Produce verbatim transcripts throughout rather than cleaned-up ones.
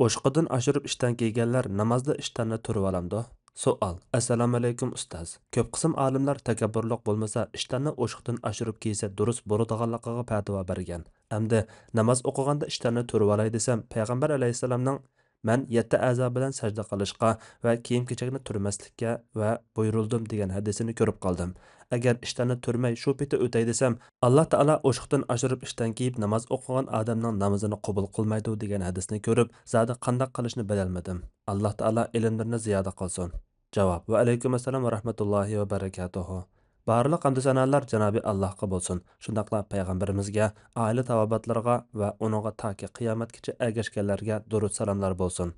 ئوشۇقىدىن ئاشۇرۇپ ئىشتان كىيگەنلەر نامازدا ئىشتاننى تۈرۈۋالامدۇ؟ سوئال. ئەسسالامۇئەلەيكۇم ئۇستاز. كۆپ قىسىم ئالىملار تەكەببۇرلۇق بولمىسا، ئىشتاننى ئوشۇقىدىن ئاشۇرۇپ كىيسە دۇرۇس بولىدىغانلىقىغا پەتىۋا بەرگەن. ئەمدى ناماز ئوقۇغاندا ئىشتاننى تۈرۈۋالاي دېسەم، پەيغەمبەر ئەلەيھىسسالامنىڭ مەن يەتتە ئەزا بىلەن سەجدە قىلىشقا ۋە كىيىم-كېچەكنى تۈرمەسلىككە ۋە بۇيرۇلدۇم دېگەن ھەدىسىنى كۆرۈپ قالدىم. ئەگەر ئىشتاننى تۈرمەي شۇ پېتى ئۆتەي دېسەم، ئاللا تائالا ئوشۇقتىن ئاشۇرۇپ ئىشتان كىيىپ ناماز ئوقۇغان ئادەمنىڭ نامىزىنى قوبۇل قىلمايدۇ دېگەن ھەدىسنى كۆرۈپ، زادى قانداق قىلىشنى بىلەلمىدىم. ئاللا تائالا ئىلىملىرىنى زىيادە قىلسۇن. جاۋاب. ۋەئەلەيكۇم ئەسسالام ۋە رەھمەتۇللاھى ۋە بەرەكاتۇھۇ. بارلىق ھەمدۇ سانالار جانابى ئاللاھقا بولسۇن، شۇنداقلا پەيغەمبىرىمىزگە، ئائىلە تاۋابىئاتلىرىغا ۋە ئۇنىڭغا تاكى قىيامەتكىچە ئەگەشكەنلەرگە دۇرۇد سالاملار بولسۇن.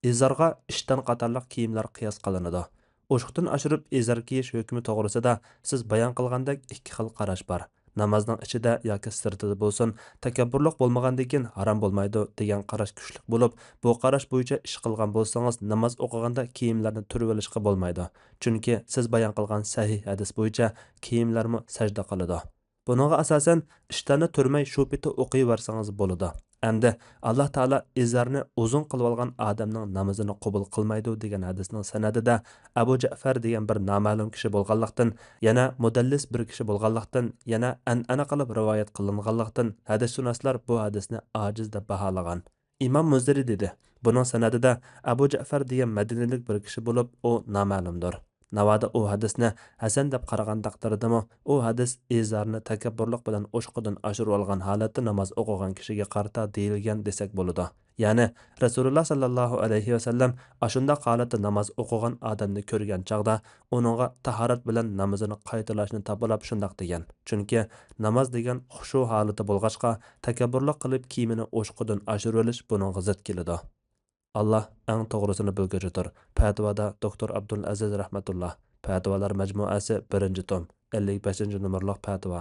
ئىزارغا ئىشتان قاتارلىق كىيىملەر قىياس قىلىنىدۇ. ئوشۇقتىن ئاشۇرۇپ ئىزار كىيىش ھۆكمى توغرىسىدا سىز بايان قىلغاندەك ئىككى خىل قاراش بار. نامازنىڭ ئىچىدە ياكى سىرتىدا بولسۇن، تەكەببۇرلۇق بولمىغاندىن كېيىن ھارام بولمايدۇ دېگەن قاراش كۈچلۈك بولۇپ، بۇ قاراش بويىچە ئىش قىلغان بولسىڭىز، ناماز ئوقۇغاندا كىيىملەرنى تۈرۈۋېلىشقا بولمايدۇ. چۈنكى سىز بايان قىلغان سەھىھ ھەدىس بويىچە كىيىملەرمۇ سەجدە قىلىدۇ. بۇنىڭغا ئاساسەن، ئىشتاننى تۈرمەي شۇ پېتى ئوقۇيۋەرسىڭىز بولىدۇ. ئەمدى ئاللا تائالا ئىزارنى ئۇزۇن قىلىۋالغان ئادەمنىڭ نامىزىنى قوبۇل قىلمايدۇ دېگەن ھەدىسنىڭ سەنەدىدە ئەبۇ جەئفەر دېگەن بىر نامەلۇم كىشى بولغانلىقتىن، يەنە مۇدەللىس بىر كىشى بولغانلىقتىن، يەنە ئەنئەنە قىلىپ رىۋايەت قىلىنغانلىقتىن، ھەدىسشۇناسلار بۇ ھەدىسنى ئاجىز دەپ باھالىغان. ئىمام مۇنزىرى دېدى، بۇنىڭ سەنەدىدە ئەبۇ جەئفەر دېگەن مەدىنىلىك بىر كىشى بولۇپ، ئۇ نامەلۇمدۇر. ناۋادا ئۇ ھەدىسنى ھەسەن دەپ قارىغان تەقدىردىمۇ، ئۇ ھەدىس ئىزارنى تەكەببۇرلۇق بىلەن ئوشۇقىدىن ئاشۇرۇۋالغان ھالەتتە ناماز ئوقۇغان كىشىگە قارىتا دېيىلگەن دېسەك بولىدۇ. يەنى، رەسۇلۇللا ساللاللاھۇ ئەلەيھى ۋەسەللەم ئاشۇنداق ھالەتتە ناماز ئوقۇغان ئادەمنى كۆرگەن چاغدا، ئۇنىڭغا تاھارەت بىلەن نامىزىنى قايتىلاشنى تاپىلاپ شۇنداق دېگەن. چۈنكى ناماز دېگەن خۇشۇ ھالىتى بولغاچقا، تەكەببۇرلۇق قىلىپ كىيىمىنى ئوشۇقىدىن ئاشۇرۇۋېلىش بۇنىڭغا زىت كېلىدۇ. ئاللا ئەڭ توغرىسىنى بىلگۈچىدۇر. پەتىۋادا دوكتور ئابدۇلئەزىز رەھمەتۇللا. پەتىۋالار مەجمۇئەسى، بىرىنچى توم، ئەللىك بەشىنچى نومۇرلۇق پەتىۋا.